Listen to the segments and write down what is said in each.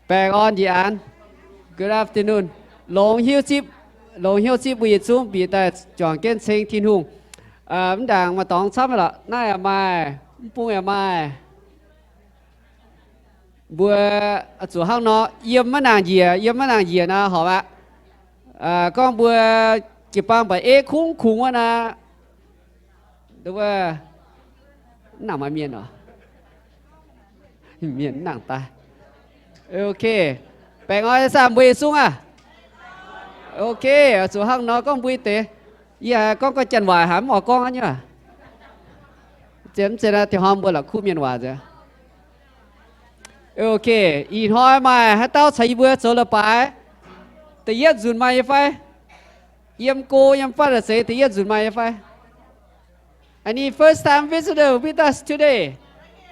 Baengh orn njiec an. Good afternoon. Longx hnyouv zipv, longx hnyouv zipv mbuo yietc zungv bieqc daaih juangc jienv ceng Tin-Hungh. Mv ndaangc maaih dorngx camv lorqc. Naaiv yaac maaih, mv bung yaac maaih. Mbuo zuqc hnangv nor, yiem maiv nangc njiec, yiem maiv nangc njiec nor horpc aqv. Gorngv mbuo jiu-baang mbaac eiv kungx kungx wuov nor, mv nangc maaih mienh oc. Mienh mv nangc daaih. Ok. Baengh orn saah mbuo yietc zungv aqv. Ok, zuqc hnangv nor gorngv mbuo deix. Yie haiz gorngv gauh janx-waaic haic mv oix gorngv aqv nyei. Zien mv zeiz naaiv dieh hnoi mbuo la'kuqv mienh waac nzengc. Ok, ih hnoi maaih haaix dauh caux yie mbuo zoux leiz-baaix? Da'yietv nzunc maaih nyei fai? Yiem go yiem fatv la'zeix da'yietv nzunc maaih nyei fai? Any first time visitor with us today?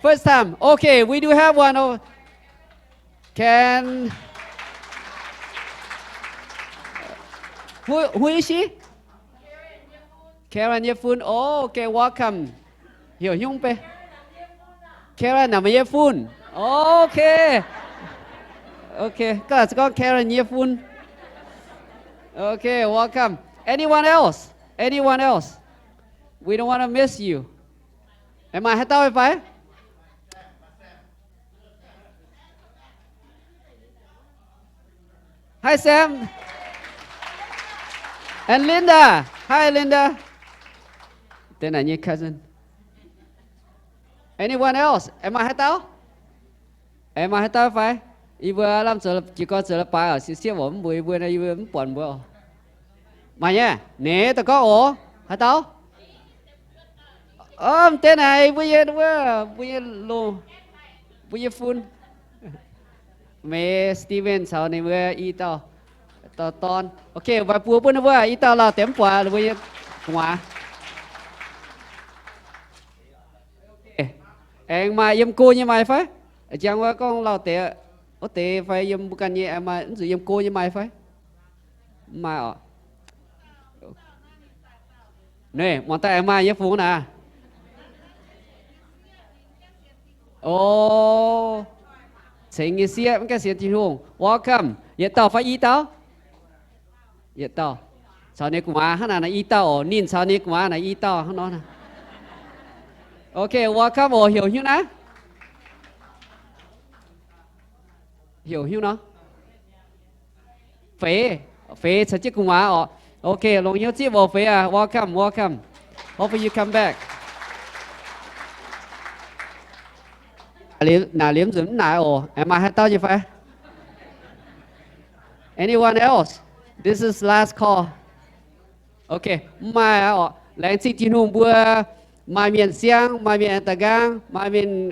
First time. Okay, we do have one. Oh, can who who is she? Karen Yie Fun. Oh, okay, welcome. Heuc hnyungv beiv. Karen naaic meih Yie Fun. Okay. Okay, gaax gorngv Karen Yie Fun. Okay, welcome. Anyone else? Anyone else? We don't want to miss you. Aengx maaih haaix dauh fai? Hi, Sam. And Linda. Hi, Linda. Then I need cousin. Anyone else? Aengx maaih haaix dauh? Aengx maaih haaix dauh fai? Yie mbuo lamh zoux jiez gorn zoux leiz-baaix oc, sieqv sieqv mbuox mv mbuox yie mbuo, yie mbuo mv buatc mbuo oc. Maaih nyei? Naaiv daaih gorngv oc. Haaix dauh? Mv deix naaic mbuo nyei, mbuo nyei longc, mbuo nyei fun. Meih Steven caux ninh mbuo i dauh, dauh dorn. Ok, mbuo buo bun ninh mbuo i dauh lauh deix mv buatc ninh mbuo nyei gu'nguaaz. Aengx maaih yiem go nyei maaih fai? Njang wuov gorngv lauh deix, wuov deix fai yiem mbuo ganh nyei aengx maaih, mv zuqc yiem go nyei maaih fai? Mv maaih oc. Naaiv muangx daaih aengx maaih nyei fungx naaic. O, cengx nyei sieqv mv gaengh sienx Tin-Hungh. Welcome. Yietc dauh fai i dauh? Yietc dauh. Caux ninh gu'nguaaz hnangv naaic naaic i dauh oc. Ninh caux ninh gu'nguaaz naaic i dauh hnangv nor. Ok, welcome oc. Heuc hnyouv naaiv. Heuc hnyouv nor. Feix, Feix caux jienv gu'nguaaz oc. Ok, longx hnyouv zipv oc Feix aac. Welcome, welcome. Hopefully you come back. Naaic liemh nzunc mv naaic oc. Aengx maaih haaix dauh nyei fai? Anyone else? This is last call. Ok, mv maaih aqv oc. Laengz zingh Tin-Hungh mbuo maaih mienh siang, maaih mienh daaih nqaang, maaih mienh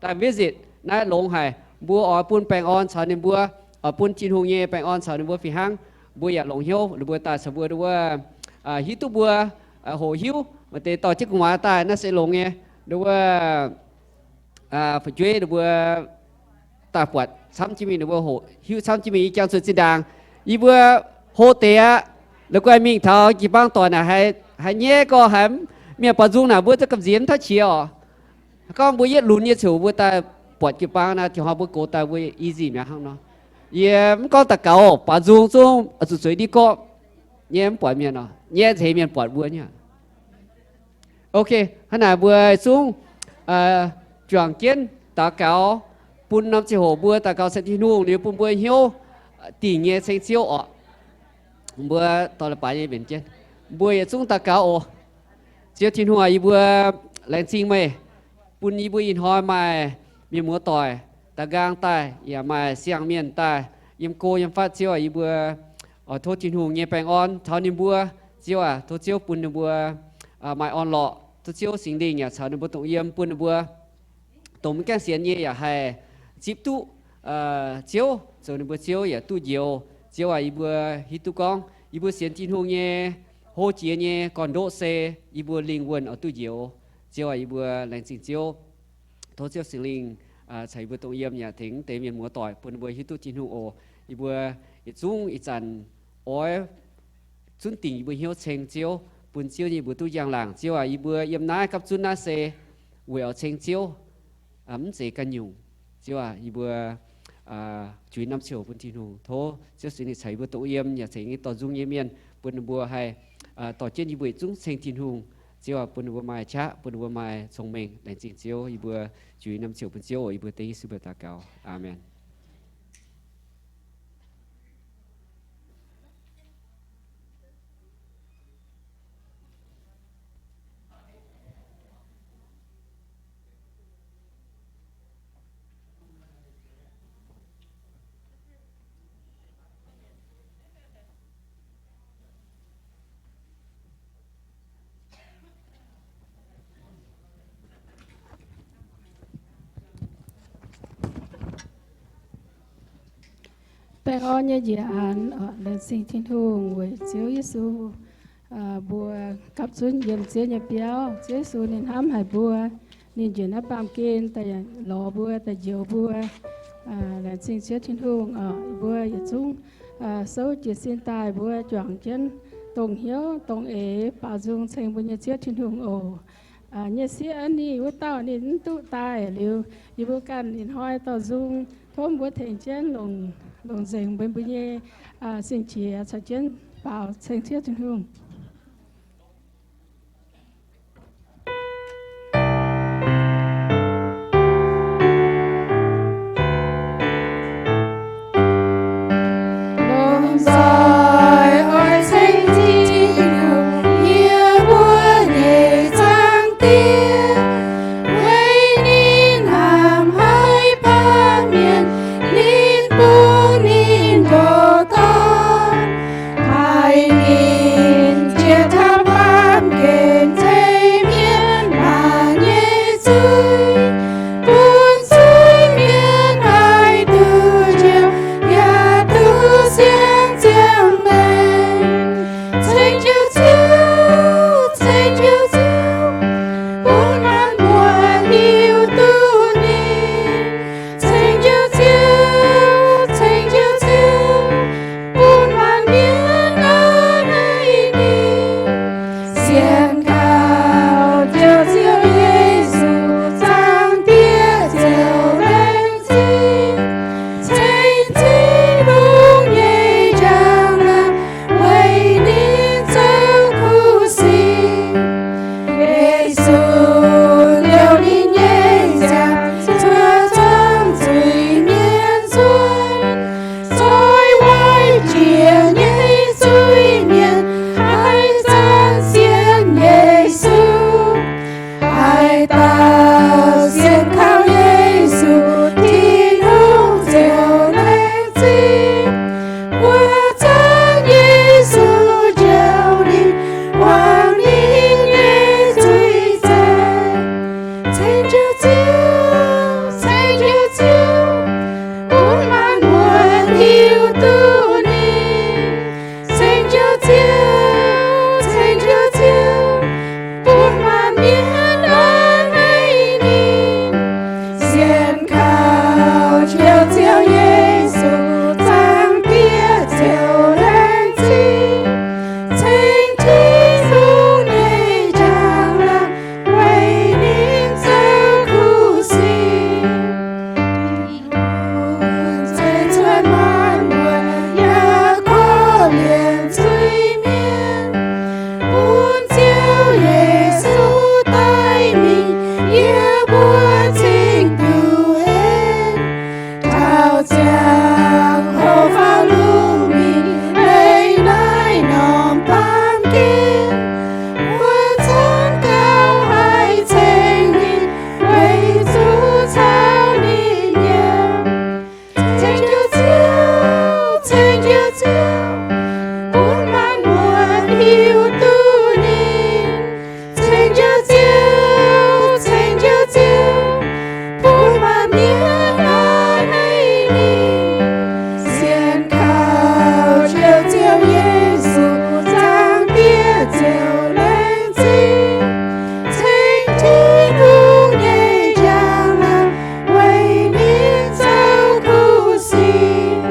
daaih visit naaiv longx haic. Mbuo oix bun baengh orn caux ninh mbuo, oix bun Tin-Hungh nyei baengh orn caux ninh mbuo fih hnangv. Mbuo yaac longx hnyouv ninh mbuo daaih caux mbuo, ninh mbuo hiuv duqv mbuo hoqc hiuv maaih deix dorh jienv gu'nguaaz daaih naaiv se longx nyei. Ninh mbuo fu'jueiv ninh mbuo daaih buatc camv jienv mingh, ninh mbuo hoqc hiuv camv jienv mingh. Yie jangx zuqc zinh ndaangc yie mbuo hlo deix aqv. La'guaih mingh taux jiu-baang doic naaic haiz nyaiv gorx haiz mienh baaux nzung naaic mbuo za'gengh nziex mv taav qiex oc. Gorngv mbuo yietv lunx nyei ziouc mbuo daaih buatc jiu-baang naaic, tiux hnoi mbuo gox daaih mbuo easy mi'aqv hnangv nor. Yie mv gorngv daux gaux, baaux nzung zungv zuqc zueiz ndiev gorqv nyei, mv buatc mienh oc, nyaiv nzeix mienh buatc mbuo nyei. Ok, hnangv naaic mbuo zungv juangc jienv daux gaux bun norm ziangh hoc mbuo daux gaux ceng Tin-Hungh, liuz bun mbuo hnyouv dingc nyei ceng Ziouv oc. Mbuo dorh leiz-baaix nyei mbenc jienv, mbuo yietc zungv daux gaux oc. Ziouv Tin-Hungh aac, yie mbuo laengz zingh meih bun yie mbuo ih hnoi maaih mienh muoz doic daaih nqaang daaih, yaac maaih siang-mienh daaih yiem go yiem fatv. Ziouv aac, yie mbuo oix tov Tin-Hungh nyei baengh orn caux ninh mbuo. Ziouv aac, tov Ziouv bun ninh mbuo maaih orn-lorqc. Tov Ziouv Singx Lingh yaac caux ninh mbuo dongh yiem, bun ninh mbuo dongh maiv gaengh sienx nyei yaac haih zipv duqv Ziouv, zoux ninh mbuo Ziouv yaac duqv njoux. Ziouv aac, yie mbuo hiuv duqv gorngv yie mbuo sienx Tin-Hungh nyei hlo jiex nyei gorn-ndoqv se yie mbuo lingh wuonh oix duqv njoux. Ziouv aac, yie mbuo laengz zingh Ziouv. Tov Ziouv Singx Lingh caux yie mbuo dongh yiem yaac tengx deix mienh muoz doic bun ninh mbuo hiuv duqv Tin-Hungh oc. Yie mbuo yietc zungv ih zanc oix zunv dingc yie mbuo hnyouv ceng Ziouv, bun Ziouv nyei mbuox duqv njang-laangc. Ziouv aac, yie mbuo yiem naaiv gapv zunv naaiv se weic oix ceng Ziouv, mv zeiz ganh nyungc. Ziouv aac, yie mbuo juix norm ziouc bun Tin-Hungh. Tov Ziouv Yesu ninh caux yie mbuo dongh yiem yaac ceix nyei dorh nzung nyei mienh, bun ninh mbuo haih dorh jienv yie mbuo yietc zungv ceng Tin-Hungh. Ziouv aac, bun ninh mbuo maaih qaqv, bun ninh mbuo maaih cong-mengh. Laengz zingh Ziouv. Yie mbuo juix norm ziouc bun Ziouv oc. Yie mbuo dengv Yesu mbuox daux gaux. Aamen. Baengh orn nyei njiec aanx, laengz zingh Tin-Hungh weic Ziouv Yesu, mbuo gapv zunv yiem Ziouv nyei biauv. Ziouv Yesu ninh hnamv haic mbuo, ninh njiec naaiv baamh gen daaih lorz mbuo, daaih njoux mbuo. Laengz zingh Ziouv Tin-Hungh oc. Mbuo yietc zungv souv jiez sin daaih, mbuo juangc jienv dongh hnyouv dongh eix baaux nzung ceng mbuo nyei Ziouv Tin-Hungh oc. Nyei sieqv An Ni wuov dauh ninh mv duqv daaih liuz, yie mbuo ganh ih hnoi dorh nzung, tov mbuo tengx jienv longc, longc nzengc mbuo, mbuo nyei sin-qiex caux jienv baaux ceng Ziouv Tin-Hungh. Lomh nzoih oix ceng Tin-Hungh, yie mbuo nyei Zaangc Diex, weic ninh hnamv haic baamh mienh, ninh bun ninh ndoqc dorn, haiz ninh jiex taux baamh gen ceix mienv maah nyei zuiz, bun zuiz-mienh haih duqv njoux yaac duqv sienx ziangh maengc. Ceng Ziouv, Ziouv, ceng Ziouv, Ziouv, bun maanc muotc hiuv duqv ninh. Ceng Ziouv, Ziouv, ceng Ziouv, Ziouv, bun maanc mienh a'hneiv ninh. Sienx kaux Ziouv, Ziouv Yesu, Zaangc Diex ziouc laengz zingh. Ceng Tin-Hungh nyei njang-laangc, weic ninh zoux kuv sic. Yesu liouh ninh nyei nziaamv cuotv zuangx zuiz-mienh nzuonx. Zoih waaic jiex nyei zuiz-mienh haih zanc sienx Yesu. Haaix dauh sienx kaux Yesu, Tin-Hungh ziouc laengz zingh. Mbuo zanc Yesu njoux ninh, guangc ninh nyei zuiz zaengc. Ceng Ziouv, Ziouv, ceng Ziouv, Ziouv, bun maanc muotc hiuv duqv ninh. Ceng Ziouv, Ziouv, ceng Ziouv, Ziouv, bun maanc mienh a'hneiv ninh. Sienx kaux Ziouv, Ziouv Yesu, Zaangc Diex ziouc laengz zingh. Ceng Tin-Hungh nyei njang-laangc, weic ninh zoux kuv sic. Ceix cuotv maanc muotc yaac korv-lienh zuiz-mienh, bun Ziouv Yesu daaih mingh, yie mbuo cingx duqv en. Taux ziangh hoc faaux lungh mingh, leih naaiv norm baamh gen, mbuo zungv gauh haih ceng ninh, weic zuqc caux ninh yiem. Ceng Ziouv, Ziouv, ceng Ziouv, Ziouv, bun maanc muotc hiuv duqv ninh. Ceng Ziouv, Ziouv, ceng Ziouv, Ziouv, bun maanc mienh a'hneiv ninh. Sienx kaux Ziouv, Ziouv Yesu, Zaangc Diex ziouc laengz zingh. Ceng Tin-Hungh nyei njang-laangc, weic ninh zoux kuv sic.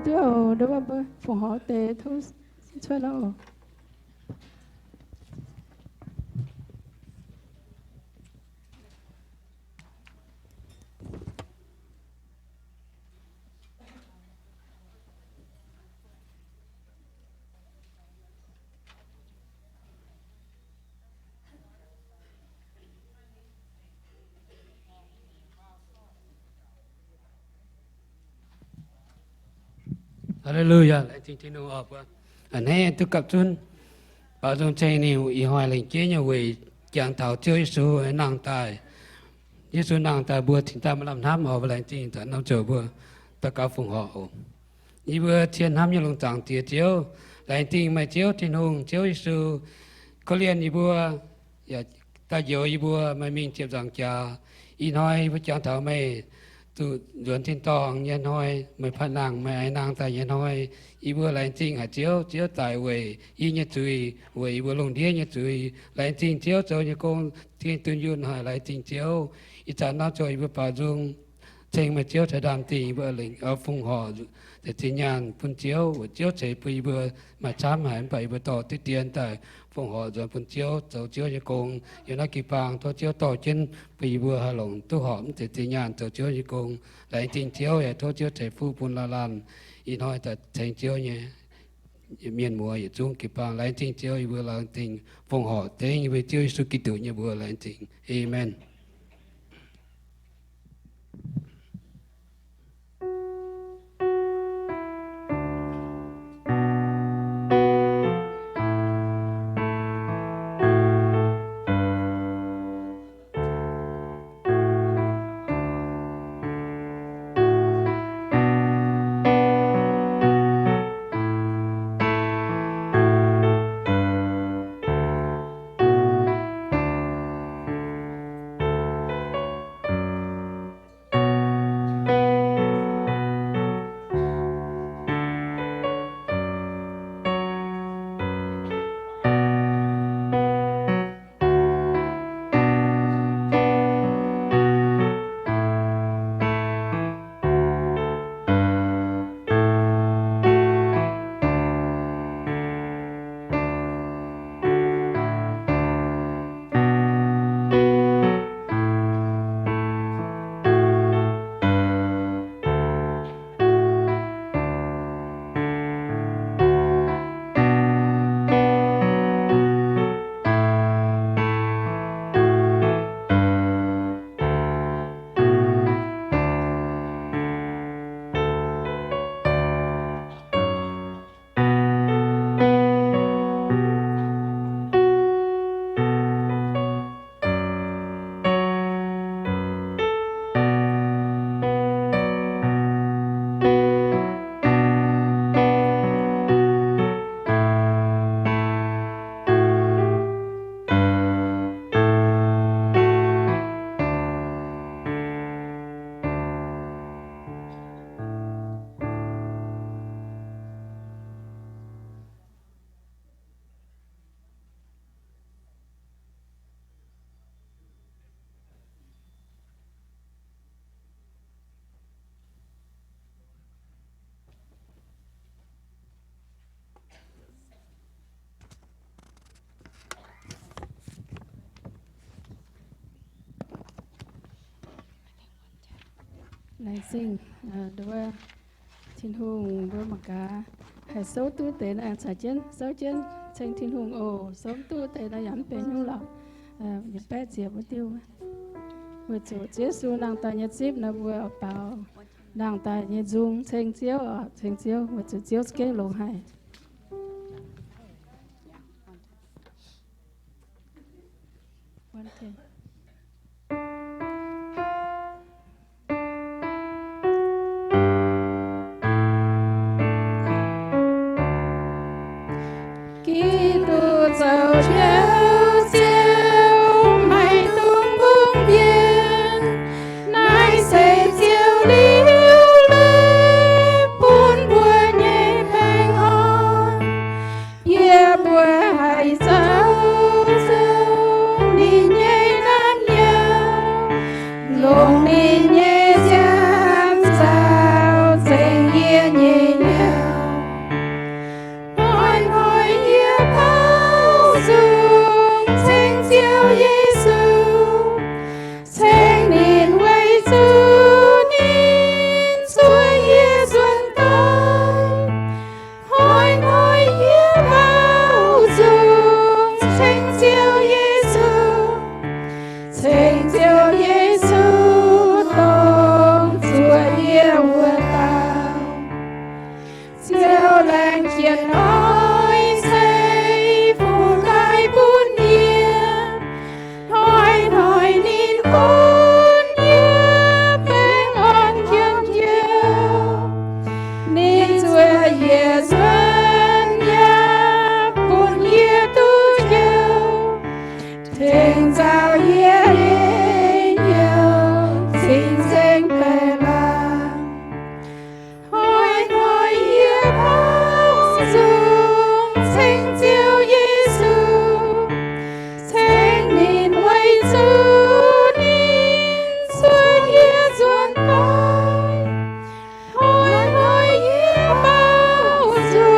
Duqv oc, nduov mbuo fongc horc deix tov sin cuotv oc. Haa^le^lu^yaa, laengz zingh Tin-Hungh oc, mbuo a'hneiv duqv gapv zunv baaux nzung ceng ninh ih hnoi lengc jeiv nyei weic jangx taux Ziouv Yesu nangh daaih. Yesu nangh daaih mbuo cingx daaih maaih lamh hnamv oc. Mbuo laengz zingh daaih norm ziouc mbuo daux gaux fongc horc oc. Yie mbuo cien hnamv nyei longc zaangc Diex Ziouv, laengz zingh meih Ziouv Tin-Hungh, Ziouv Yesu, korv-lienh yie mbuo, yaac daaih njoux yie mbuo meih mingh ziepc nzaangc jaax. Ih hnoi yie mbuo jangx taux meih zuqc nzuonx tin-dorngh nyei hnoi, meih patv nangh, meih aengx nangh daaih nyei hnoi. Yie mbuo laengz zingh haic Ziouv. Ziouv daic weic yie nyei zuiz, weic yie mbuo lungh ndiev nyei zuiz. Laengz zingh Ziouv zoux nyei gong, zingh dunh yunh haic. Laengz zingh Ziouv, ih zanc nor zoux yie mbuo baaux nzung ceng meih Ziouv ceix ndaamv-dingh yie mbuo lengc oix fongc horc ziex zinh nyaanh bun Ziouv, weic Ziouv ceix bun yie mbuo maaih camv haic, mv baac yie mbuo dorh diqv dien daaih fongc horc nzuonx bun Ziouv zoux Ziouv nyei gong. Yiem naaiv jiu-baang tov Ziouv dorh jienv bun yie mbuo haih longc duqv horpc mv zeiz zinh nyaanh zoux Ziouv nyei gong. Laengz zingh Ziouv, yaac tov Ziouv ceix fuqv bun laanh laanh. Ih hnoi daaih ceng Ziouv nyei mienh muoz yietc zungv jiu-baang. Laengz zingh Ziouv, yie mbuo laengz zingh fongc horc dengv yie mbuo Ziouv Yesu Giduc nyei mbuox laengz zingh. Aamen. Laengz zingh, aa, nduov Tin-Hungh mbuo mangc gaax, haih souv duqv deix nor aengx caux jienv souv jienv ceng Tin-Hungh oc. Souv mv duqv deix nor yaac mv benx nyungc lorqc. Yietc baeqv ziepc wuov diuh. Weic zuqc Ziouv Yesu nangh daaih nyei zipv nor mbuo oix baaux nangh daaih nyei nzung ceng Ziouv oc, ceng Ziouv weic zuqc Ziouv za'gengh longx haic. Giduc zoux Ziouv, Ziouv maiv dungx mbungv mienh. Naaiv se Ziouv liuc leiz bun mbuo nyei baengh orn. Yie mbuo haih zoux zong ninh nyei laengz jienv hnoi ceix fuqv daaih bun yie. Hnoi-hnoi ninh bun yie baengh orn njien-youh. Ninh zuov yie nzuonx yaac bun yie duqv jouh, tengx nzauh yie nyei hnyouv cing-nzengc baeqc laangc. Hnoi-hnoi yie baaux nzung ceng Ziouv Yesu, ceng ninh weic zuqc ninh zuov yie nzuonx daaih. Hnoi-hnoi yie baaux nzung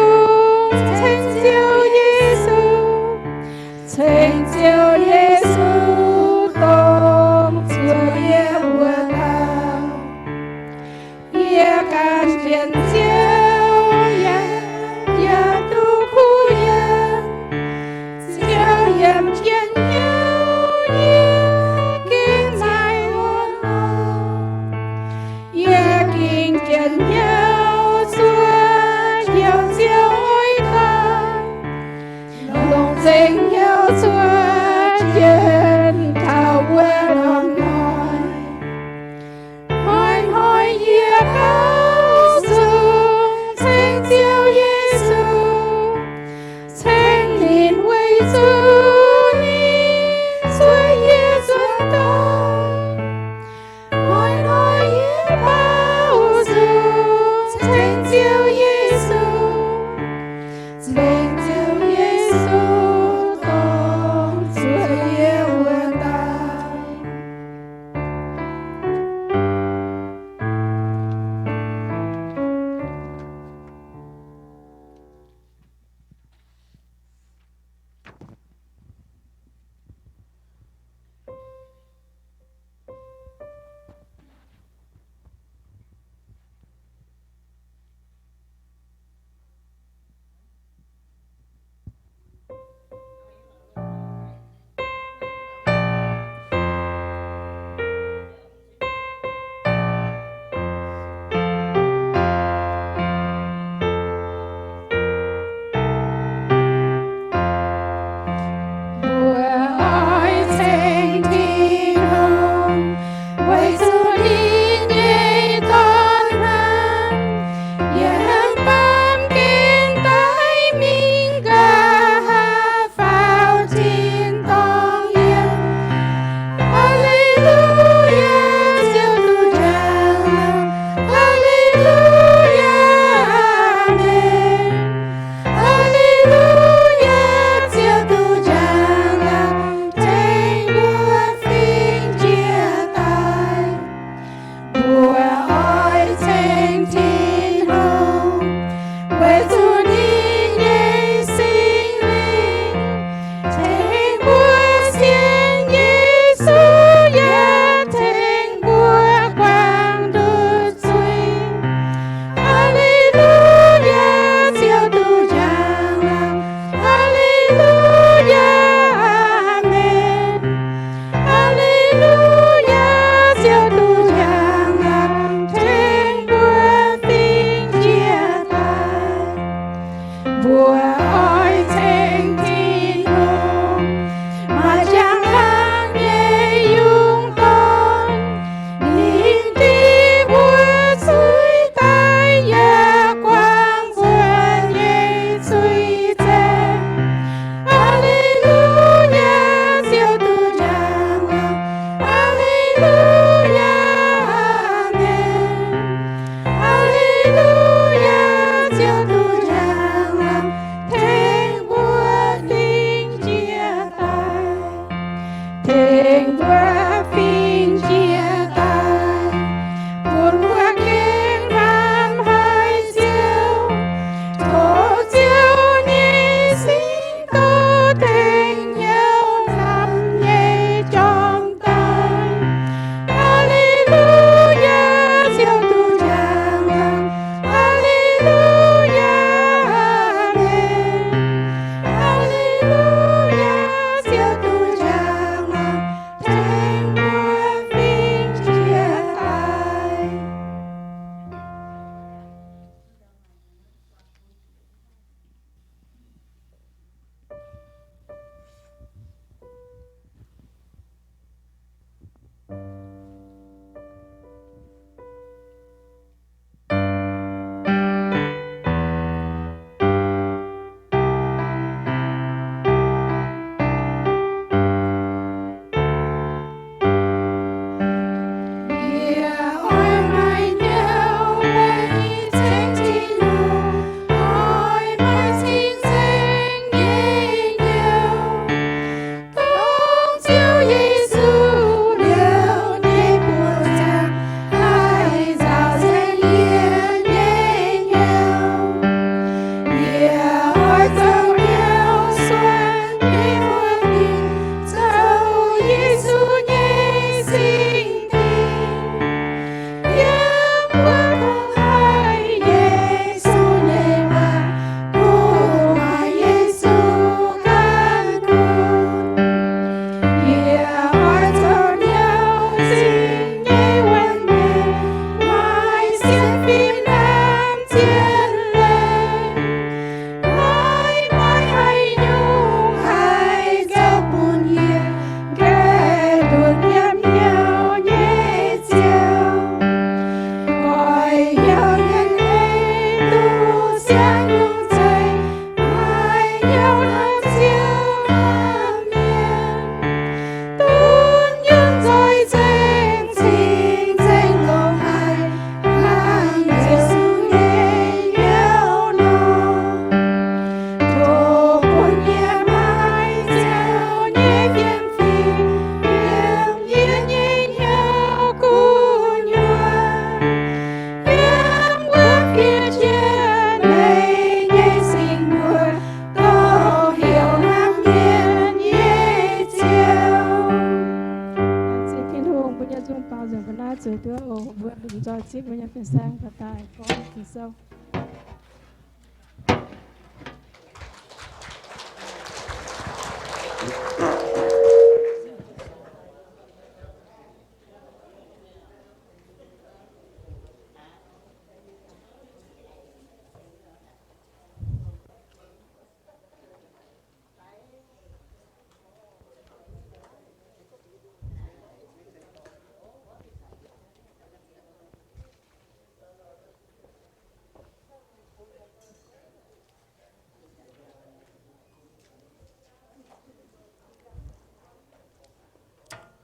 Nzoih zipv mbuo nyei fin-saeng daaih gorngv Ging-Sou.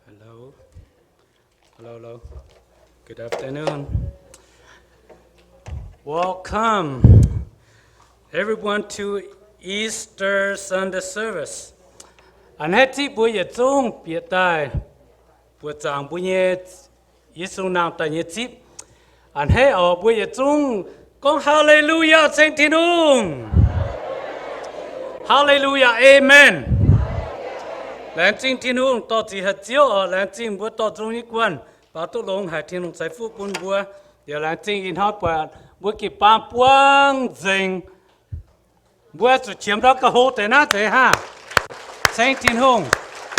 Hello. Hello, hello. Good afternoon. Welcome, everyone, to Easter Sunday service. A'hneiv zipv mbuo yietc zungv bieqc daaih buoqc zaangc mbuo nyei Yesu nangh daaih nyei zipv. A'hneiv oc, mbuo yietc zungv gorngv Haleluyaa ceng Tin-Hungh. Haleluyaa, amen. Laengz zingh Tin-Hungh, dorh ziqc haic Ziouv oc. Laengz zingh mbuo dorh nzung nyei guanh, baaux duqv longx haic Tin-Hungh ceix fuqv bun mbuo. Yaac laengz zingh ih hnoi buatc mbuo gin baan buangv nzengc. Mbuo zuqc qiemx ndau ga'hlo deix naaiv deix hnangv. Ceng Tin-Hungh.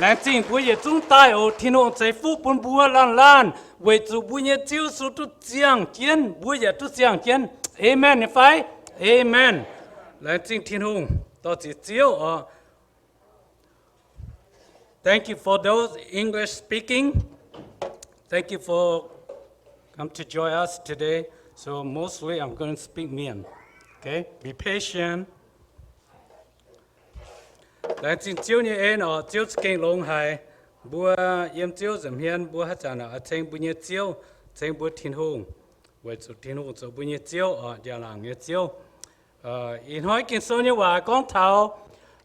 Laengz zingh mbuo yietc zungv daaih oc. Tin-Hungh ceix fuqv bun mbuo laanh laanh weic zuqc mbuo nyei Ziouv Yesu duqv ziangh jienv, mbuo yaac duqv ziangh jienv. Amen fai? Amen. Laengz zingh Tin-Hungh. Dorh ziqc Ziouv oc. Thank you for those English speaking. Thank you for come to join us today. So mostly I'm going to speak Mien. Okay, be patient. Laengz zingh Ziouv nyei en oc. Ziouv za'gengh longx haic. Mbuo yiem Ziouv nza'hmien mbuo haaix zanc oix ceng mbuo nyei Ziouv, ceng mbuo Tin-Hungh, weic zuqc Tin-Hungh zoux mbuo nyei Ziouv oc, njang-laangc nyei Ziouv. Ih hnoi Ging-Sou nyei waac gorngv taux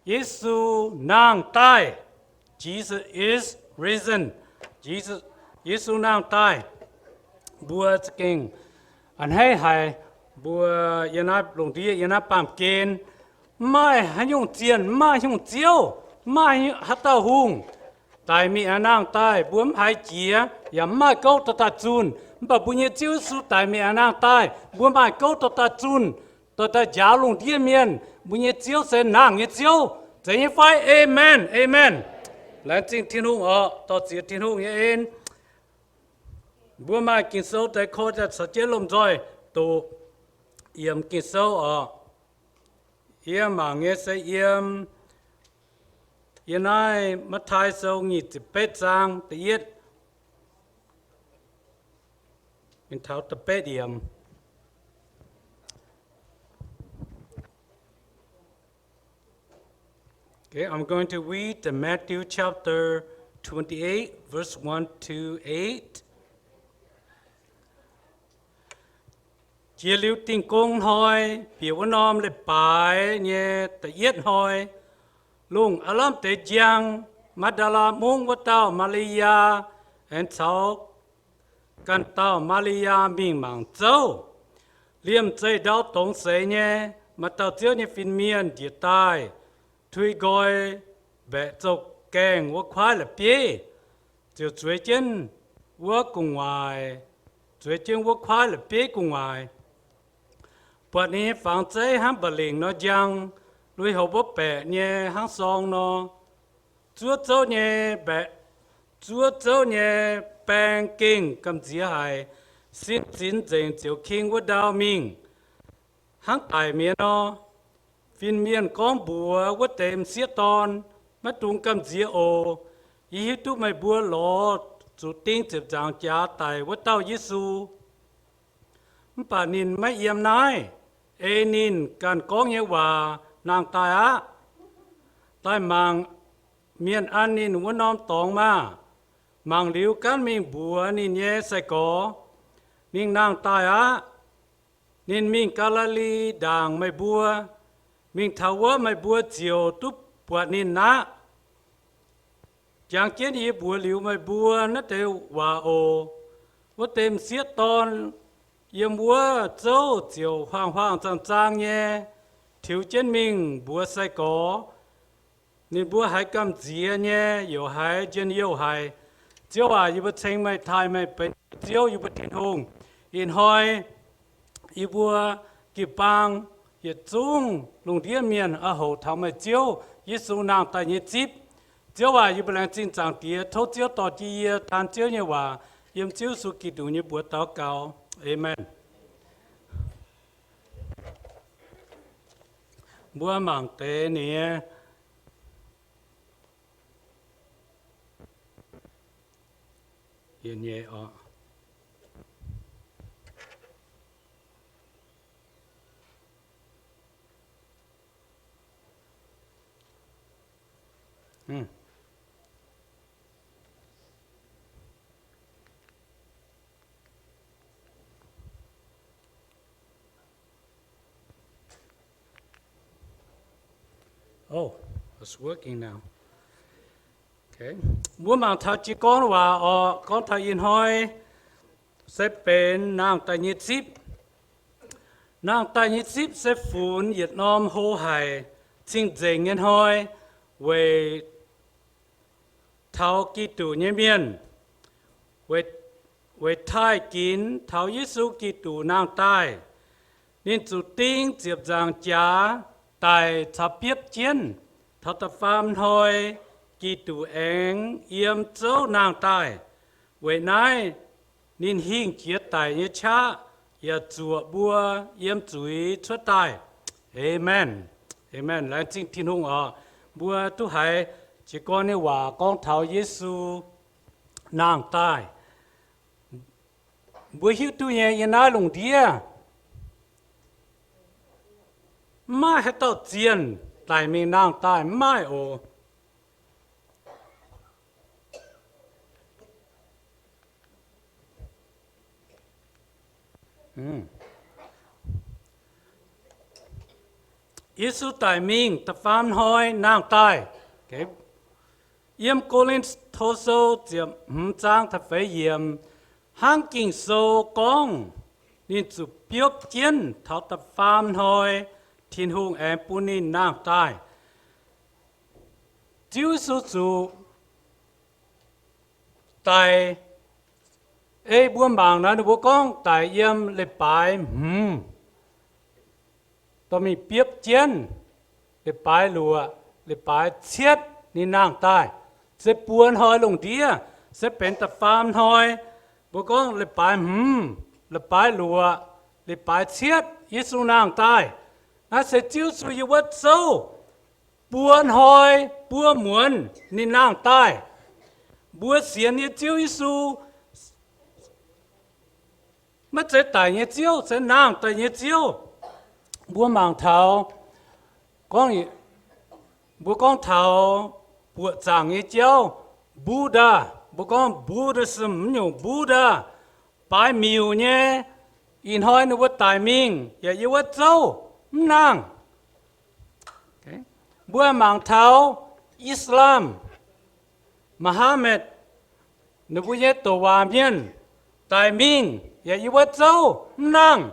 Yesu nangh daaih. Jesus is risen. Jesus, Yesu nangh daaih. Mbuo za'gengh a'hneiv haic. Mbuo yiem naaiv lungh ndiev, yiem naaiv baamh gen, mv maaih haaix nyungc zienh, mv maaih haaix nyungc ziouv, mv maaih haaix dauh hungh daic mingh aengx nangh daaih. Mbuo mv haiz jiex yaac mv maaih gouv dorh daaih zunh. Mv baac mbuo nyei Ziouv Yesu daic mingh aengx nangh daaih, mbuo maaih gouv dorh daaih zunh, dorh daaih njaaux lungh ndiev mienh. Mbuo nyei Ziouv se nangh nyei Ziouv. Zeiz nyei fai? Amen. Amen. Laengz zingh Tin-Hungh oc. Dorh ziqc Tin-Hungh nyei en. Mbuo maaih Ging-Sou deix koi daaih caux jienv lomh nzoih doqc yiem Ging-Sou oc. Yie mangc nyei se yiem, yiem naaiv Matv^taai Sou nyic ziepc betv zaang da'yietv mingh taux da'betv yiemc. Okay, I'm going to read the Matthew chapter twenty-eight, verse one to eight. Jiex liuz Dingh Gong Hnoi, bieqc wuov norm leiz-baaix nyei da'yietv hnoi, lungh aav lamh deix njang, Maa^ndaa^laa Mungv wuov dauh Maa^li^yaa aengx caux ganh dauh Maa^li^yaa mingh mangc zouv. Liemh zeih ndau dongz seix nyei, maaih dauh Ziouv nyei fin-mienh njiec daaih, tui nqoi mbaeqc zouv-gaengh wuov kuaaiv la'bieiv, ziouc zueiz jienv wuov gu'nguaaic, zueiz jienv wuov kuaaiv la'bieiv gu'nguaaic. Buatc ninh nyei fangx zeiv hnangv mba'lingc nor njang, lui-houx mbuov baeqc nyei hnangv sorng nor. Zuov zouv nyei mbaeqc, zuov zouv nyei baeng gengh gamh nziex haic, sin zinx nzengc ziouc king wuov ndau mingh, hnangv daic mi'aqv nor. Fin-mienh gorngv mbuox wuov deix m'sieqv dorn, Maiv dungx gamh nziex oc. Yie hiuv duqv meih mbuo lorz zuqc ding ziepc nzaangc jaax daic wuov dauh Yesu. Mv baac ninh maiv yiem naaiv. Ei ninh ganh gorngv nyei waac nangh daaih aqv. Daaih mangc mienh an ninh wuov norm dorngx maah! Mangc liuz gaanv mingh mbuox ninh nyei sai-gorx, Ninh nangh daaih aqv. Ninh mingh Gaa^li^li Ndaangc meih mbuo. Mingh taux wuov meih mbuo ziouc duqv buatc ninh aqv. Jangx jienv yie mbuox liuz meih mbuo naaiv deix waac oc. Wuov deix m'sieqv dorn yiem wuov zouv ziouc huaang-huaang zaang-zaang nyei tiux jienv mingh mbuox sai-gorx. Ninh mbuo haiz gamh nziex nyei, yaac haiz njien-youh haic. Ziouv aac, yie mbuo ceng meih, taaih meih benx Ziouv, yie mbuo Tin-Hungh. Ih hnoi yie mbuo jiu-baang yietc zungv lungh ndiev mienh oix hoqc taux meih Ziouv Yesu nangh daaih nyei zipv. Ziouv aac, yie mbuo laengz zingh Zaangc Diex, tov Ziouv dorh jienv yie taan Ziouv nyei waac, yiem Ziouv Yesu Giduc nyei mbuox daux gaux. Aamen. Mbuo mangc deix ninh nyei Oh, it's working now. Okay. Mbuo mangc taux jiez gorn waac oc, gorngv taux ih hnoi se benx nangh daaih nyei zipv. Nangh daaih nyei zipv se funx yietc norm hlo haic cing-nzengc nyei hnoi weic taux Giduc nyei mienh, weic, weic taaih ginx taux Yesu Giduc nangh daaih. Ninh zuqc ding ziepc nzaangc jaax daic caux biopv jienv. Taux da'faam hnoi Giduc aengx yiem zouv nangh daaih. Weic naaiv ninh hingh jiex daic nyei qaqv yaac zuoqc mbuo yiem zuiz cuotv daaih. Aamen. Aamen. Laengz zingh Tin-Hungh oc. Mbuo duqv haiz jiez gorn nyei waac gorngv taux Yesu nangh daaih. Mbuo hiuv duqv nyei, yiem naaiv lungh ndiev mv maaih haaix dauh zienh daic mingh nangh daaih, mv maaih oc. Yesu daic mingh da'faam hnoi nangh daaih. Yiem Ko^lin^to Sou ziepc hmz zaang da'feix yiemc, hnangv Ging-Sou gorngv, ninh zuqc biopv jienv taux da'faam hnoi, Tin-Hungh aengx bun ninh nangh daaih. Ziouv Yesu zuqc daic, ei mbuo mangc naaiv, ninh mbuo gorngv daic yiem leiz-baaix hmz, dorh mingh biopv jienv, leiz-baaix luoqc, leiz-baaix cietv ninh nangh daaih. Se buo hnoi lungh ndiev, se benx da'faam hnoi, mbuo gorngv leiz-baaix hmz, leiz-baaix luoqc, leiz-baaix cietv Yesu nangh daaih. Naaiv se Ziouv Yesu yiem wuov zouv buo hnoi buo muonz ninh nangh daaih. Mbuo sienx nyei Ziouv Yesu maiv zeiz daic nyei Ziouv, se nangh daaih nyei Ziouv. Mbuo mangc taux, gorngv, mbuo gorngv taux buoqc zaangc nyei jauv, Buddha, mbuo gorngv Buddhism, mv nyungc Buddha, baaix miuc nyei, ih hnoi ninh mbuo daic mingh yaac yiem wuov zouv, mv nangh. Mbuo mangc taux Islam, Muhammad, ninh mbuo nyei douc waac mienh daic mingh yaac yiem wuov zouv, mv nangh.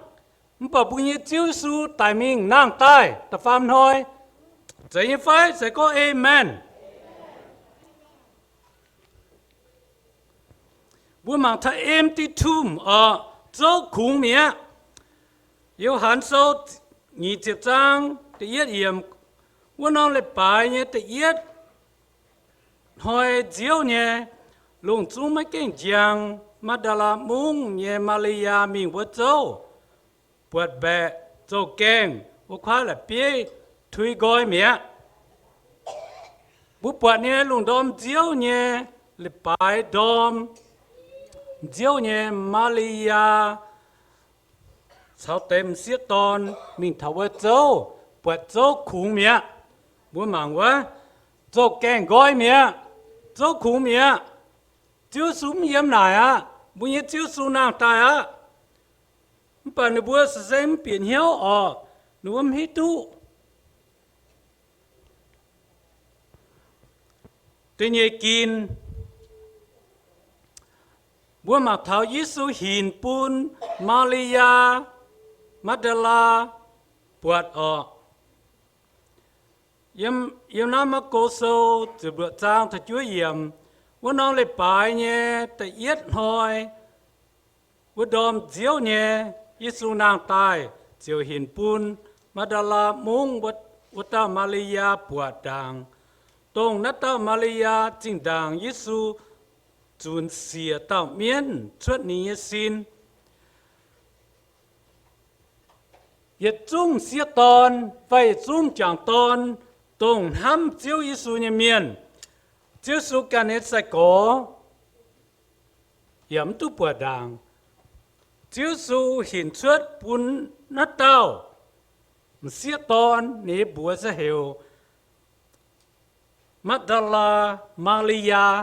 Mv baac mbuo nyei Ziouv Yesu daic mingh nangh daaih da'faam hnoi. Zeiz nyei fai? Se gorngv Aamen. Mbuo mangc taux empty tomb oc, zouv kungx mi'aqv. Yo^han Sou nyic ziepc zaang da'yietv yiemc, wuov norm leiz-baaix nyei da'yietv hnoi nziouv nyei, lungh zungv maiv gaengh njang, Maa^ndaa^laa Mungv nyei Maa^li^yaa mingh wuov zouv, buatc mbaeqc zouv-gaengh wuov kuaaiv la'bieiv tui nqoi mi'aqv. Mbuo buatc nyei lungh ndorm nziouv nyei leiz-baaix ndorm, nziouv nyei Maa^li^yaa caux deix m'sieqv dorn mingh taux wuov zouv, buatc zouv kungx mi'aqv. Mbuo mangc wuov, zouv-gaengh nqoi mi'aqv, zouv kungx mi'aqv. Ziouv Yesu mv yiem naaic aqv. Mbuo nyei Ziouv Yesu nangh daaih aqv. Mv baac ninh mbuo se mv bieqc hnyouv oc. Ninh mbuo mv hiuv duqv da'nyeic ginc. Mbuo mangc taux Yesu hinc bun Maa^li^yaa Maa^ndaa^laa buatc oc. Yiem, yiem naaiv Maako Sou ziepc luoqc zaang da'juov yiemc, wuov norm leiz-baaix nyei da'yietv hnoi, wuov ndorm nziouv nyei, Yesu nangh daaih ziouc hinc bun Maa^ndaa^laa Mungv wuov dauh Maa^li^yaa buatc ndaangc. Dongh naaiv dauh Maa^li^yaa zinh ndaangc Yesu zunc siec dauh mienv cuotv ninh nyei sin. Yietc zungv m'sieqv dorn fai yietc zungv m'jangc dorn, dongh hnamv Ziouv Yesu nyei mienh, Ziouv Yesu ganh nyei sai-gorx, yaac mv duqv buatc ndaangc. Ziouv Yesu hinc cuotv bun naaiv dauh m'sieqv dorn, ninh nyei mbuox se heuc Maa^ndaa^laa, Maa^li^yaa,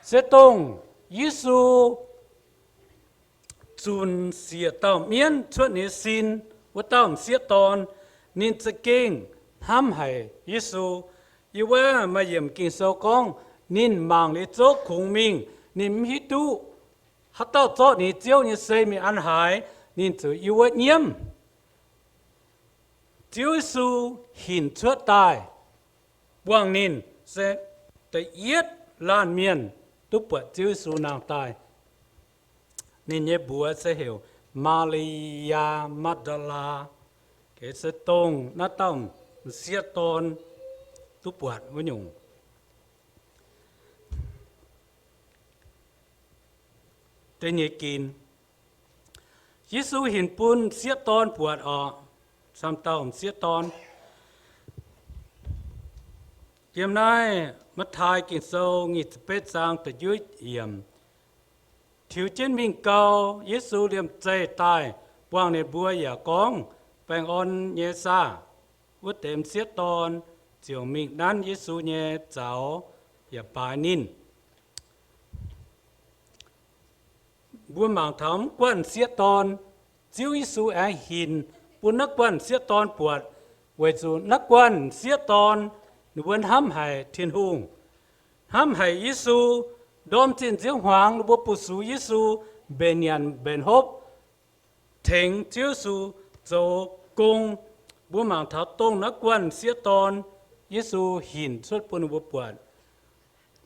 se dongh Yesu zunc siec dauh mienv cuotv ninh nyei sin wuov dauh m'sieqv dorn. Ninh za'gengh hnamv haic Yesu. Yie wuov maaih yiemc Ging-Sou gorngv, ninh mangc liuz zouv kungx mingh, ninh mv hiuv duqv haaix dauh zorqv ninh Ziouv nyei sei mingh an haaix, ninh ziouc yiem wuov nyiemv. Ziouv Yesu hinc cuotv daaih buangh ninh, se da'yietv laanh mienh duqv buatc Ziouv Yesu nangh daaih. Ninh nyei mbuox se heuc Maa^li^yaa Maa^ndaa^laa, se dongh naaiv dauh m'sieqv dorn duqv buatc wuov nyungc. Da'nyeic ginc, Yesu hinc bun m'sieqv dorn buatc orqc, camv dauh m'sieqv dorn. Yiem naaiv Matv^tai Ging-Sou nyic ziepc betv zaang da'juov yiemc, tiux jienv mingh gau, Yesu liemh zeih daaih buangh ninh mbuo yaac gorngv, Baengh orn nyei saah? Wuov deix m'sieqv dorn ziouc mingh nanv Yesu nyei zaux yaac baaix ninh. Mbuo mangc taux mv guanh m'sieqv dorn, Ziouv Yesu aengx hinc bun naaiv guanh m'sieqv dorn buatc, weic zuqc naaiv guanh m'sieqv dorn ninh mbuo hnamv haic Tin-Hungh, hnamv haic Yesu. Ndorm zinh nziouv hmuangx ninh mbuo bu sux Yesu, mbenc nyanc mbenc hopv, tengx Ziouv Yesu zoux gong. Mbuo mangc taux dongh naaiv guanh m'sieqv dorn, Yesu hinc cuotv bun ninh mbuo buatc.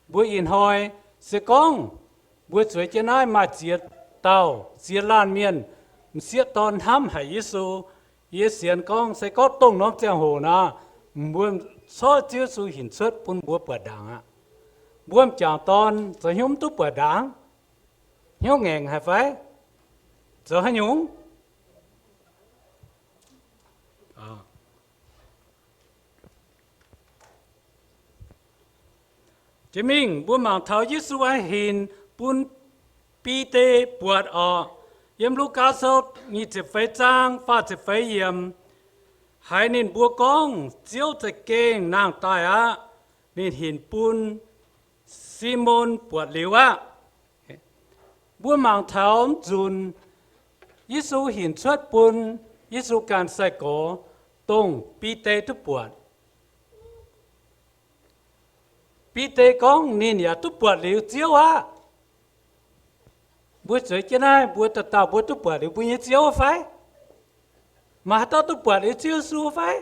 Mbuo ih hnoi se gorngv mbuo zueiz jienv naaiv maaih ziex dauh ziex laanh mienh m'sieqv dorn hnamv haic Yesu. Yie sienx gorngv se gorngv dongh norm ziangh hoc nor, mbuo corc Ziouv Yesu hinc cuotv bun mbuo buatc ndaangc aqv. Mbuo m'jangc dorn zoux hnyouv mv duqv buatc ndaangc, hnyouv ngaengc haic fai? Zoux haaix nyungc? Jiex mingh mbuo mangc taux Yesu aengx hinc bun Bide buatc orqc. Yiem Lugaa Sou nyic ziepc feix zaang faah ziepc feix yiemc, haiz ninh mbuo gorngv Ziouv za'gengh nangh daaih aqv. Ninh hinc bun Simon buatc liuz aqv. Mbuo mangc taux mv nzunc Yesu hinc cuotv bun Yesu ganh sai-gorx, dongh Bide duqv buatc. Bide gorngv ninh yaac duqv buatc liuz Ziouv aqv. Mbuo zueiz jienv naaiv, mbuo dauh dauh mbuo duqv buatc liuz mbuo nyei Ziouv fai? Maaih haaix dauh duqv buatc liuz Ziouv Yesu fai?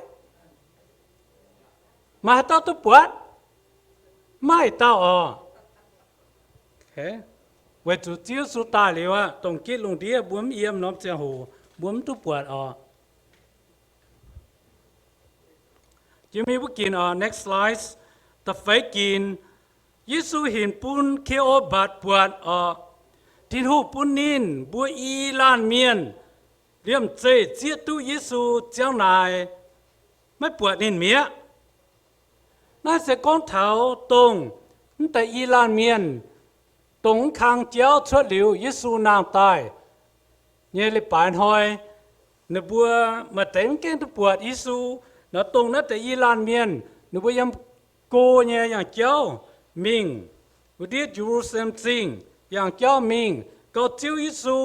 Maaih haaix dauh duqv buatc? Maaih dauh orqc. Weic zuqc Ziouv Yesu daaih liuz aqv, dongh gitv lungh ndiev mbuo mv yiem norm ziangh hoc mbuo mv duqv buatc orqc. Jiex mingh wuov ginc orqc, next slide. Da'feix ginc, Yesu hinc bun Kle^o^mbaac buatc orqc. Tin-Hungh bun ninh mbuo i laanh mienh liemh zeih zieqv duqv Yesu ziangh naaic, maiv buatc ninh mi'aqv. Naaiv se gorngv taux dongh mv deix i laanh mienh, dongh mv kang jauv cuotv liuz Yesu nangh daaih nyei leiz-baaix hnoi, ninh mbuo maaih deix mv gaengh duqv buatc Yesu. Nor dongh naaiv deix i laanh mienh, ninh mbuo yiem go nyei yangh jauv mingh, wuov ndiev Ye^lu^saa^lem Zingh yangh jauv mingh, gauh Ziouv Yesu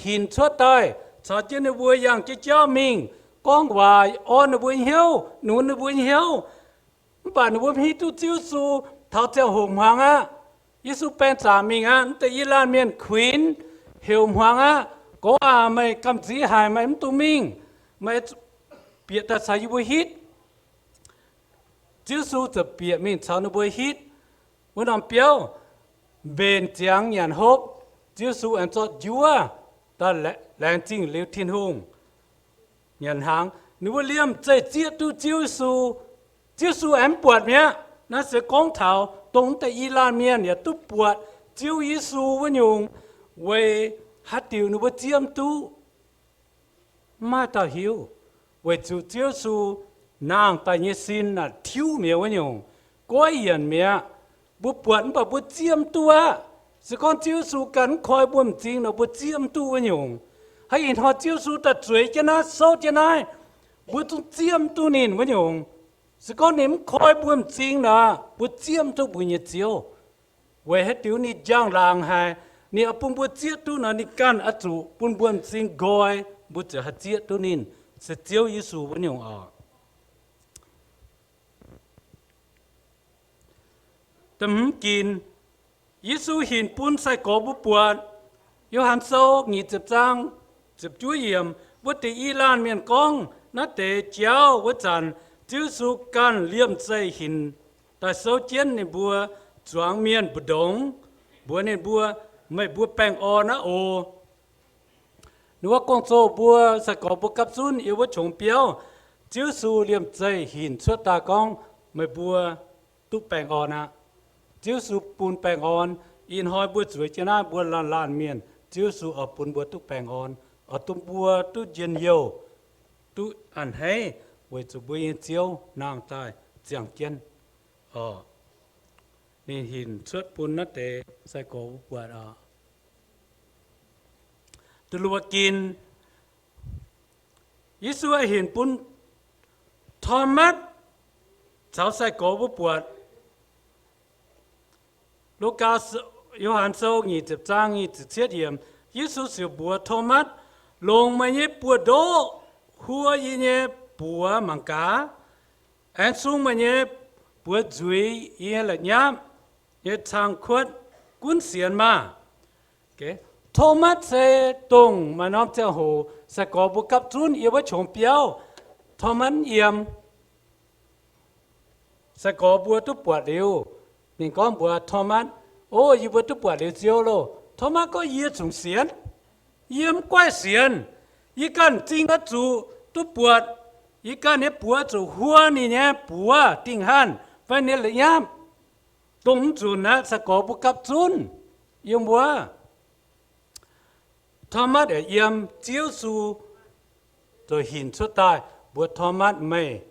hinc cuotv daaih caux jienv ninh mbuo yangh jienv jauv mingh, gorngv waac orn ninh mbuo hnyouv, nunz ninh mbuo hnyouv. Mv baac ninh mbuo mv hiuv duqv Ziouv Yesu taux ziangh hoc hmuangx aqv. Yesu baeng zaqc mingh aqv. Mv deix i laanh mienh kuinx heuc hmuangx aqv, Gorx aac, meih gamh nziex haic, meih mv dungx mingh. Meih bieqc daaih caux yie mbuo hitv. Ziouv Yesu ziouc bieqc mingh caux ninh mbuo hitv. Wuov norm biauv mbenc ziangx nyanc hopv, Ziouv Yesu aengx zorqv njuov daaih laengz zingh liuz Tin-Hungh nyanc hnaangx, ninh mbuo liemh zeih zieqv duqv Ziouv Yesu. Ziouv Yesu aengx mv buatc mi'aqv. Naaiv se gorngv taux dongh deix i laanh mienh yaac duqv buatc Ziouv Yesu wuov nyungc, weic haaix diuc ninh mbuo zieqv mv duqv? Mv maaih dauh hiuv. Weic zuqc Ziouv Yesu nangh daaih nyei sin naaic tiuv mi'aqv wuov nyungc, goiv yienc mi'aqv. Mbuo buatc mv baac mbuo zieqv mv duqv aqv. Se gorngv Ziouv Yesu ganh mv koi mbuo m'zing nor, mbuo zieqv mv duqv wuov nyungc. Haaix ih hnoi Ziouv Yesu daaih zueiz jienv naaiv, souv jienv naaiv, mbuo zungv zieqv mv duqv ninh wuov nyungc. Se gorngv ninh mv koi mbuo m'zing nor, mbuo zieqv mv duqv mbuo nyei Ziouv. Weic haaix diuc? Ninh njang-laangc haic. Ninh oix bun mbuo zieqv duqv nor, ninh ganh oix zuqc bun mbuo m'zing nqoi, mbuo ziouc haih zieqv duqv ninh, se Ziouv Yesu wuov nyungc oc. Da'hmz ginc, Yesu hinc bun sai-gorx mbuo buatc. Yo^han Sou nyic ziepc zaang ziepc juov yiemc, wuov deix i laanh mienh gorngv naaiv deix jauv wuov zanc, Ziouv Yesu ganh liemh zeih hinc daaih souv jienv ninh mbuo, zuangx mienh mbu'ndongx, mbuox ninh mbuo, Meih mbuo baengh orn aqv oc. Ninh mbuo gong-zoh mbuo, sai-gorx mbuo gapv zunv yiem wuov qongx biauv, Ziouv Yesu liemh zeih hinc cuotv daaih gorngv, Meih mbuo duqv baengh orn aqv. Ziouv Yesu bun baengh orn. Ih hnoi mbuo zueiz jienv naaiv, mbuo laanh laanh mienh, Ziouv Yesu oix bun mbuo duqv baengh orn, oix bun mbuo duqv njien-youh, duqv a'hneiv, weic zuqc mbuo nyei Ziouv nangh daaih ziangh jienv oc. Ninh hinc cuotv bun naaiv deix sai-gorx mbuo buatc oc. Da'luoqc ginc, Yesu hinc bun Tomatv caux sai-gorx mbuo buatc. Lugaa, Yo^han Sou nyic ziepc zaang nyic ziepc cietv yiemc, Yesu ziouc mbuox Tomatv, Longc meih nyei buoz-ndoqv huo yie nyei buoz mangc gaax, aengx sung meih nyei buoz nzuiz yie nyei la'nyapv nyei cang-kuotv, gunv sienx maah! Tomatv se dongh maaih norm ziangh hoc sai-gorx mbuo gapv zunv yiem wuov qongx biauv, Tomatv mv yiem. Sai-gorx mbuo duqv buatc liuz, ninh gorngv mbuox Tomatv, O, yie mbuo duqv buatc liuz Ziouv loh. Tomatv gorngv, Yie zungv sienx. Yie mv guaix sienx. Yie ganh m'zing oix zuqc duqv buatc. Yie ganh nyei buoz zuqc huo ninh nyei buoz dingh hanv fai ninh la'nyapv. Dongh mv nzunc aqv, sai-gorx mbuo gapv zunv yiem wuov. Tomatv yaac yiem. Ziouv Yesu ziouc hinc cuotv daaih mbuox Tomatv, Meih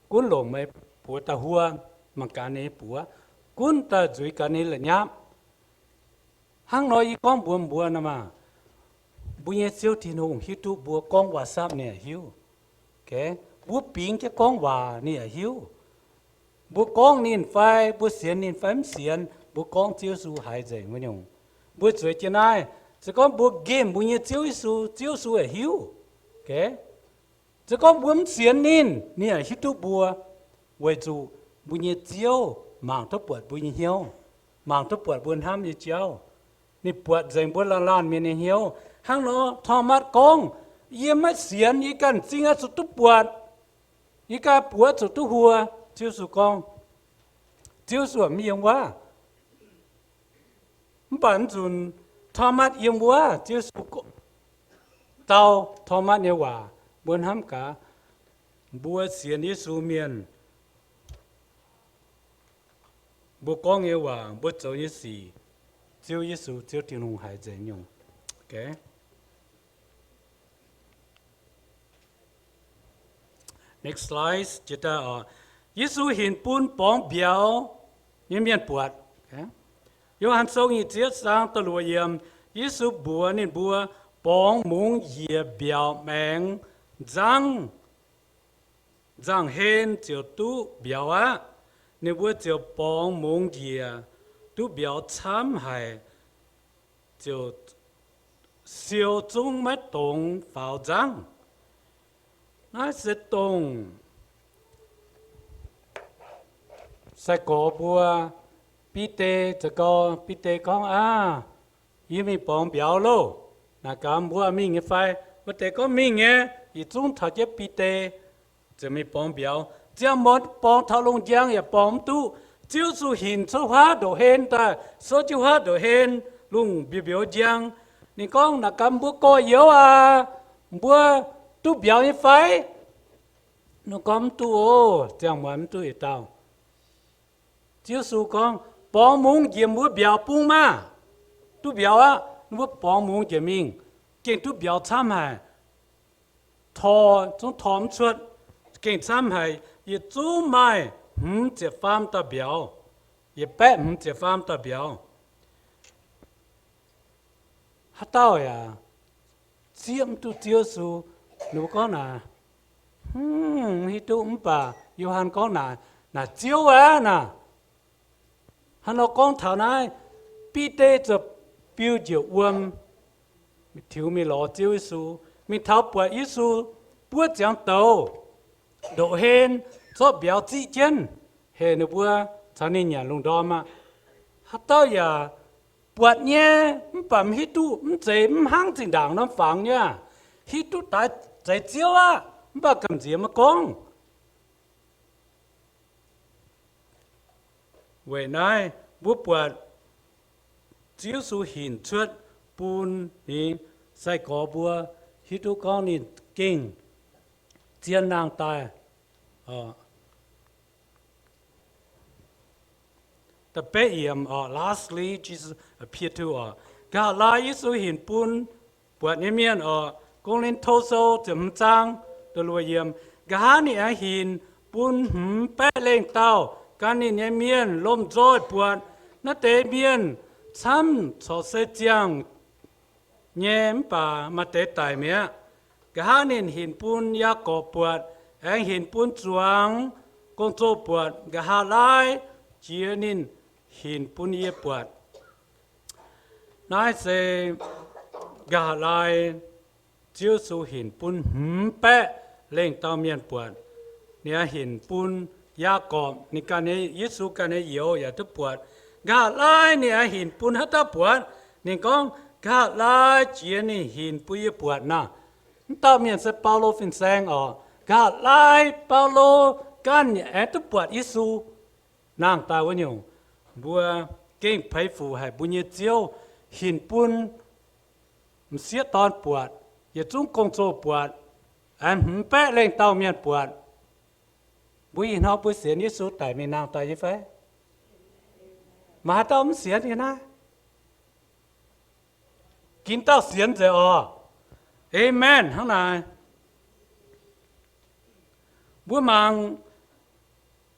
gunv longc meih buoz daaih huo mangc gaax ninh nyei buoz, gunv daaih nzuiz gaax ninh la'nyapv. Hnangv nor yie gorngv mbuox mbuo nor maah, mbuo nyei Ziouv Tin-Hungh hiuv duqv mbuo gorngv waac-sapv ninh yaac hiuv. Mbuo bingx jienv gorngv waac ninh yaac hiuv. Mbuo gorngv ninh fai mbuo sienx ninh fai mv sienx, mbuo gorngv Ziouv Yesu haiz nzengc wuov nyungc. Mbuo zueiz jienv naaiv, se gorngv mbuo nqemh mbuo nyei Ziouv Yesu, Ziouv Yesu yaac hiuv. Se gorngv mbuo mv sienx ninh, ninh yaac hiuv duqv mbuo, weic zuqc mbuo nyei Ziouv mangc duqv buatc mbuo nyei hnyouv, mangc duqv buatc mbuo hnamv nyei jauv. Ninh buatc nzengc mbuo laanh laanh mienh nyei hnyouv. Hnangv nor Tomatv gorngv, Yie maiv sienx, yie ganh m'zing oix zuqc duqv buatc, yie ganh buoz zuqc duqv huo. Ziouv Yesu gorngv, Ziouv Yesu mv yiem wuov. Mv baac mv nzunc Tomatv yiem wuov, Ziouv Yesu dau Tomatv nyei waac, mbuo hnamv gaax, mbuo sienx Yesu mienh, mbuo gorngv nyei waac, mbuo zoux nyei sic, Ziouv Yesu, Ziouv Tin-Hungh haiz nzengc nyungc. Yesu hinc bun borngz mbiauz nyei mienh buatc. Yo^han Sou nyic ziepc yietv zaang da'luoqc yiemc, Yesu mbuox ninh mbuo, Borngz mungz njiec mbiauz maengx nzangv, nzangv-hlen ziouc duqv mbiauz aqv. Ninh mbuo ziouc borngz mungz njiec, duqv mbiauz camv haic, ziouc siou zungv maiv dungx faaux nzangv. Naaiv se dongh sai-gorx mbuo, Bide, za'gengh Bide gorngv, Aav, yie mingh borngz mbiauz loh. Naaic gaax mbuo mingh nyei fai? Wuov deix gorngv, Mingh nyei. Yietc zungv taux jienv Bide, ziouc mingh borngz mbiauz. Ziangh muonz borngz taux lungh njang yaac borngz mv duqv. Ziouv Yesu hinc cuotv huaav ndoqv-hlen daaih, souv jienv huaav ndoqv-hlen, lungh mbiouh mbiouh njang. Ninh gorngv, Naaic gaax mbuo gorx-youz aac, mbuo duqv mbiauz nyei fai? Ninh gorngv, Mv duqv oc, ziangh muonz mv duqv yietc dauh. Ziouv Yesu gorngv, Borngz mungz njiec mbuo mbiauz bung maah! Duqv mbiauz aqv, mbuo borngz mungz njiec mingh, gengh duqv mbiauz camv haic. Tor, zungv tor mv cuotv, gengh camv haic. Yietc zungv maaih hmz ziepc faam dauh mbiauz, yietc baeqv hmz ziepc faam dauh mbiauz. Haaix dauh yaac zieqv mv duqv Ziouv Yesu. Ninh mbuo gorngv naaic, Hm, mv hiuv duqv. Mv baac Yo^han gorngv naaic, Naaic Ziouv aqv naaic. Hnangv nor gorngv taux naaiv, Bide ziouc biux njiec wuom, tiux mingh lorz Ziouv Yesu, mingh taux buatc Yesu buov ziangx douz, ndoqc hen, zorqv mbiauz ziqv jienv, heuc ninh mbuo caux ninh nyanc lungh ndorm aqv. Haaix dauh yaac buatc nyei, mv baac mv hiuv duqv, mv zeiz mv hnangv zinh ndaangc norm fangx nyei aqv. Hiuv duqv daaih zeiz Ziouv aqv, mv baac gamh nziex maiv gorngv. Weic naaiv mbuo buatc Ziouv Yesu hinc cuotv bun ninh sai-gorx mbuo hiuv duqv gorngv ninh gengh zien nangh daaih. Da'betv yiemc oc, lastly, Jesus appeared to oc. Nqa'haav laai Yesu hinc bun buatc nyei mienh oc. Gong^lin^to Sou ziepc hmz zaang da'luoqc yiemc. Nqa'haav ninh aengx hinc bun hmz baeqv lengh dauh gan ninh nyei mienh lomh nzoih buatc. Naaiv deix mienh camv corc se ziangh nyei mv baac maaih deix daic mi'aqv. Nqa'haav ninh hinc bun Yaagorpc buatc, aengx hinc bun zuangx gong-zoh buatc. Nqa'haav laai jiex ninh hinc bun yie buatc. Naaiv se nqa'haav laai Ziouv Yesu hinc bun hmz baeqv lengh dauh mienh buatc. Ninh aengx hinc bun Yaagorpc, ninh ganh nyei, Yesu ganh nyei youz yaac duqv buatc. Nqa'haav laai ninh aengx hinc bun haaix dauh buatc? Ninh gorngv, Nqa'haav laai jiex ninh hinc bun yie buatc naaic. Mv dauh mienh se Baulo fin-saeng oc. Nqa'haav laai Baulo ganh aengx duqv buatc Yesu nangh daaih wuov nyungc. Mbuo gengh peix fuc haic mbuo nyei Ziouv hinc bun m'sieqv dorn buatc, yietc zungv gong-zoh buatc, aengx hmz baeqv lengh dauh mienh buatc. Mbuo ih hnoi mbuo sienx Yesu daic mingh nangh daaih nyei fai? Maaih haaix dauh mv sienx nyei naaiv? Ginv dauh sienx nzengc oc. Amen hnangv naaic. Mbuo mangc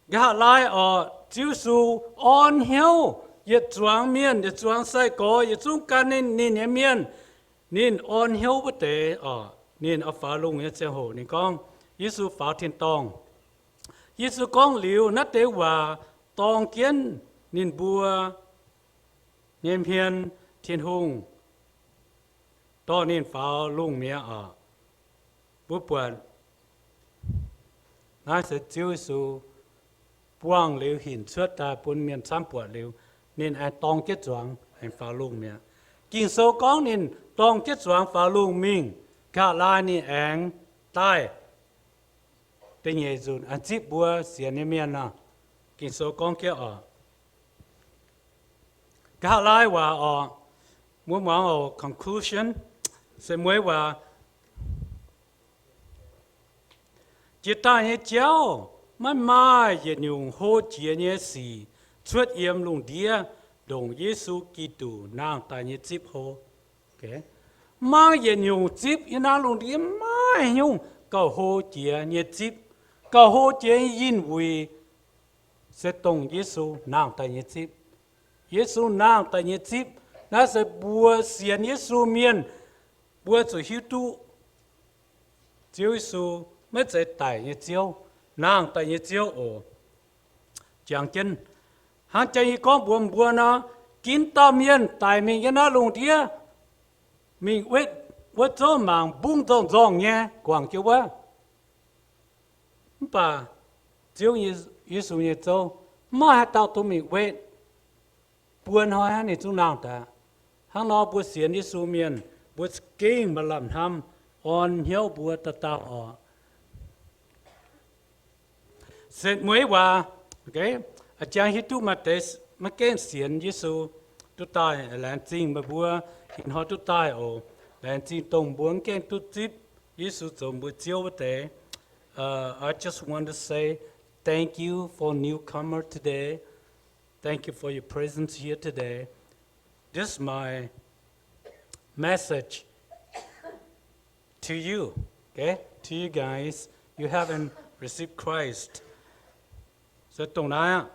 nqa'haav laai oc, Ziouv Yesu orn hnyouv yietc zuangx mienh, yietc zuangx sai-gorx, yietc zungv gan ninh, ninh nyei mienh. Ninh orn hnyouv wuov deix oc, ninh oix faaux lungh nyei ziangh hoc ninh gorngv, Yesu faaux tin-dorngh. Yesu gorngv liuz naaiv deix waac dorng jienv ninh mbuo nyei hmien, Tin-Hungh dorh ninh faaux lungh mi'aqv oc. Mbuo buatc naaiv se Ziouv Yesu buangh liuz hinc cuotv daaih bun mienh camv buatc liuz, ninh aengx dorng jienv zuangx aengx faaux lungh mi'aqv. Ging-Sou gorngv ninh dorng jienv zuangx faaux lungh mingh, nqa'haav laai ninh aengx daaih da'nyeic nzunc aengx zipv mbuo sienx nyei mienh nor. Ging-Sou gorngv jienv oc. Nqa'haav laai waac oc, mbuo muangx oc, conclusion, se mueiz waac. Jiex daaih nyei jauv maiv maaih yietc nyungc hlo jiex nyei sic cuotv yiem lungh ndiev ndongc Yesu Giduc nangh daaih nyei zipv hlo. Maiv maaih yietc nyungc zipv yiem naaiv lungh ndiev maiv maaih nyungc gauh hlo jiex nyei zipv. Gauh hlo jiex nyei yinh wuic se dongh Yesu nangh daaih nyei zipv. Yesu nangh daaih nyei zipv, naaiv se mbuo sienx Yesu mienh, mbuo zuqc hiuv duqv Ziouv Yesu maiv zeiz daic nyei Ziouv, nangh daaih nyei Ziouv oc. Jangx jienv, hnangv jang yie gorngv mbuox mbuo nor, ginv dauh mienh daic mingh yiem naaiv lungh ndiev, mingh wetv wuov zouv mangc mbungv nzorng-nzorng nyei guangc jienv wuov. Mv baac Ziouv Yesu nyei zouv, maiv maaih haaix dauh duqv mingh wetv. Buo hnoi hnangv ninh zungv nangh daaih. Hnangv nor mbuo sienx Yesu mienh, mbuo gengh maaih lamh hnamv orn hnyouv mbuo dauh dauh oc. Setv mueiz waac, jangx hiuv duqv maaih deix maiv gaengh sienx Yesu, duqv daaih, laengz zingh meih mbuo ih hnoi duqv daaih oc. Laengz zingh dongh mbuo mv gaengh duqv zipv Yesu zoux mbuo Ziouv wuov deix. Uh, I just want to say thank you for newcomer today. Thank you for your presence here today. This is my message to you, okay? To you guys, you haven't received Christ. So dongh naaiv,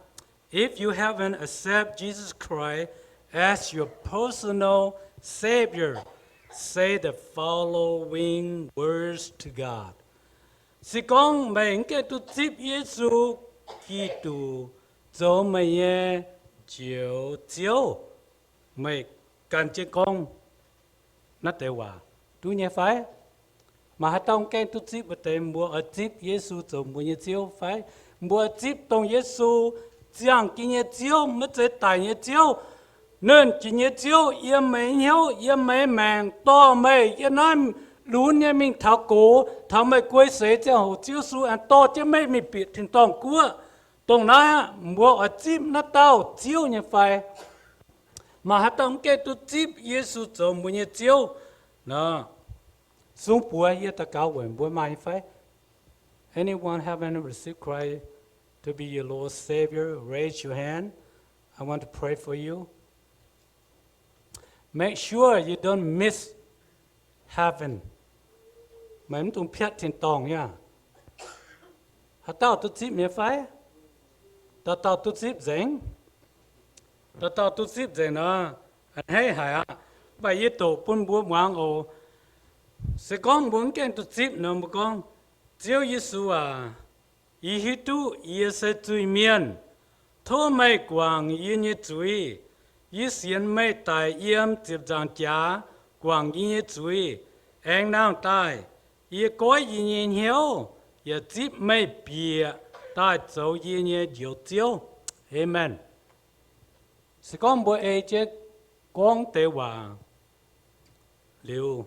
if you haven't accepted Jesus Christ as your personal Savior, say the following words to God. Se gorngv meih mv gaengh duqv zipv Yesu Giduc zoux meih nyei Njoux Ziouv, meih gan jienv gorngv naaiv deix waac duqv nyei fai? Maaih haaix dauh mv gaengh duqv zipv wuov deix, mbuo oix zipv Yesu zoux mbuo nyei Ziouv fai? Mbuo oix zipv dongh Yesu ziangh jienv nyei Ziouv, maiv zeiz daic nyei Ziouv. Nernh Jiex nyei Ziouv, yiem meih hnyouv, yiem meih maengc, dorh meih yiem naaiv lunx nyei mingh taux gox, taux meih guei seix ziangh hoc, Ziouv Yesu aengx dorh jienv meih mingh bieqc tin-dorngh guoqv. Dongh naaiv aqv, mbuo oix zipv naaiv dauh Ziouv nyei fai? Maaih haaix dauh mv gaengh duqv zipv Yesu zoux mbuo nyei Ziouv? Nor, sung buoz yie daux gaux weic mbuo maaih nyei fai? Anyone haven't received Christ to be your Lord Savior, raise your hand. I want to pray for you. Make sure you don't miss heaven. Meih mv dungx piatv tin-dorngh nyei. Haaix dauh duqv zipv nyei fai? Dauh dauh duqv zipv nzengc. Dauh dauh duqv zipv nzengc nor, a'hneiv haic aqv. Mv baac yie doqc bun mbuo muangx oc. Se gorngv mbuo mv gaengh duqv zipv nor, mbuo gorngv, Ziouv Yesu aac, yie hiuv duqv yie se zuiz-mienh. Tov meih guangc yie nyei zuiz. Yie sienx meih daic yiem ziepc nzaangc jaax guangc yie nyei zuiz, aengx nangh daaih. Yie goiv yie nyei hnyouv yaac zipv meih bieqc daaih zoux yie nyei Njoux Ziouv. Aamen. Se gorngv mbuo ei jienv gorngv deix waac liuz,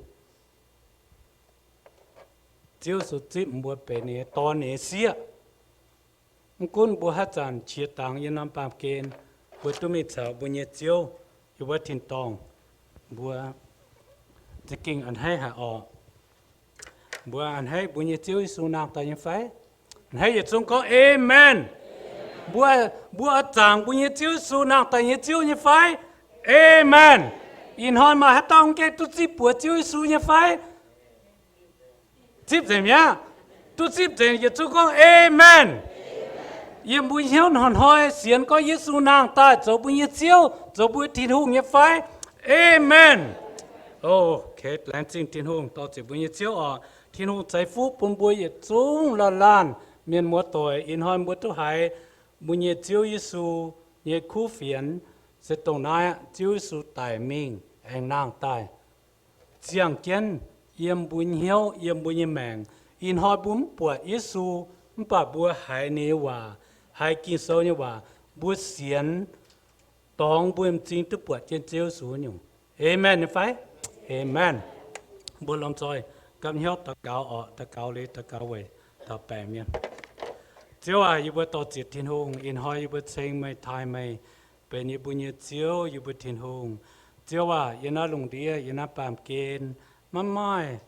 Ziouv Yesu zipv mbuo benx ninh nyei dorn, ninh nyei sieqv. Mv gunv mbuo haaix zanc qiex dangx yiem norm baamh gen, mbuo duqv mingh caux mbuo nyei Ziouv, yiem wuov tin-dorngh, mbuo za'gengh a'hneiv haic orqc. Mbuo a'hneiv mbuo nyei Ziouv Yesu nangh daaih nyei fai? A'hneiv yietc zungv gorngv, Aamen. Mbuo, mbuo oix zaangc mbuo nyei Ziouv Yesu nangh daaih nyei Ziouv nyei fai? Aamen. Ih hnoi maaih haaix dauh mv gaengh duqv zipv buoz Ziouv Yesu nyei fai? Zipv nzengc mi'aqv. Duqv zipv nzengc yietc zungv gorngv, Aamen. Yiem mbuo hnyouv hnoi-hnoi sienx gorngv Yesu nangh daaih zoux mbuo nyei Ziouv, zoux mbuo Tin-Hungh nyei fai? Aamen. Okay, laengz zingh Tin-Hungh, dorh ziec mbuo nyei Ziouv oc. Tin-Hungh ceix fuqv bun mbuo yietc zungv laanh laanh mienh muoz-doic. Ih hnoi mbuo duqv haiz mbuo nyei Ziouv Yesu nyei kuv fienx se dongh naaiv aqv. Ziouv Yesu daic mingh aengx nangh daaih, ziangh jienv yiem mbuo hnyouv, yiem mbuo nyei maengc. Ih hnoi mbuo mv buatc Yesu, mv baac mbuo haiz ninh nyei waac, haiz Ging-Sou nyei waac, mbuo sienx, dorngx mbuo m'zing duqv buatc jienv Ziouv Yesu nyungc. Aamen nyei fai? Aamen. Mbuo lomh nzoih gapv hnyouv daux gaux orqc. Daux gaux liuz, daux gaux weic taux baengc mienh. Ziouv aac, yie mbuo dor-ziec Tin-Hungh, ih hnoi yie mbuo ceng meih, taaih meih benx yie mbuo nyei Ziouv, yie mbuo Tin-Hungh. Ziouv aac, yiem naaiv lungh ndiev, yiem naaiv baamh gen, maiv maaih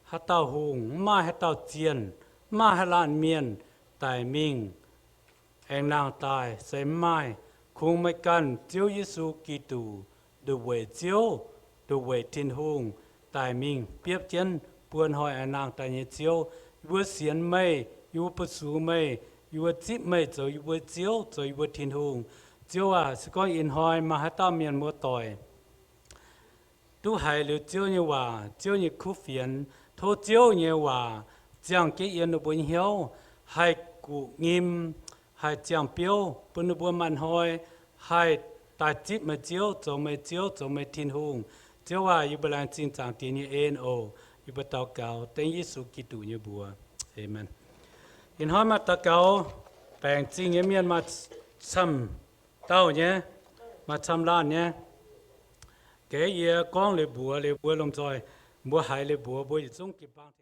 haaix dauh hungh, maiv maaih haaix dauh zienh, maiv maaih haaix laanh mienh daic mingh aengx nangh daaih, se maiv maaih. Kungx meih ganh, Ziouv Yesu Giduc, nduqc weic Ziouv, nduqc weic Tin-Hungh, daic mingh biopv jienv buo hnoi aengx nangh daaih nyei Ziouv. Yie mbuo sienx meih, yie mbuo bu sux meih, yie mbuo zipv meih zoux yie mbuo Ziouv, zoux yie mbuo Tin-Hungh. Ziouv aac, se gorngv ih hnoi maaih haaix dauh mienh muoz-doic duqv haiz liuz Ziouv nyei waac, Ziouv nyei kuv fienx, tov Ziouv nyei waac ziangh jienv yiem ninh mbuo hnyouv, haih guqc nyim, haih ziangh biouv, bun ninh mbuo maaih hnoi haih daaih zipv meih Ziouv, zoux meih Ziouv, zoux meih Tin-Hungh. Ziouv aac, yie mbuo laengz zingh Zaangc Diex nyei en oc. Yie mbuo daux gaux dengv Yesu Giduc nyei mbuox. Aamen. Ih hnoi maaih daux gaux baengc zingh nyei mienh maaih camv dauh nyei, maaih camv laanh nyei. Geix yie gorngv liuz mbuox liuz mbuo lomh nzoih, mbuo haiz liuz mbuox mbuo yietc zungv jiu-baang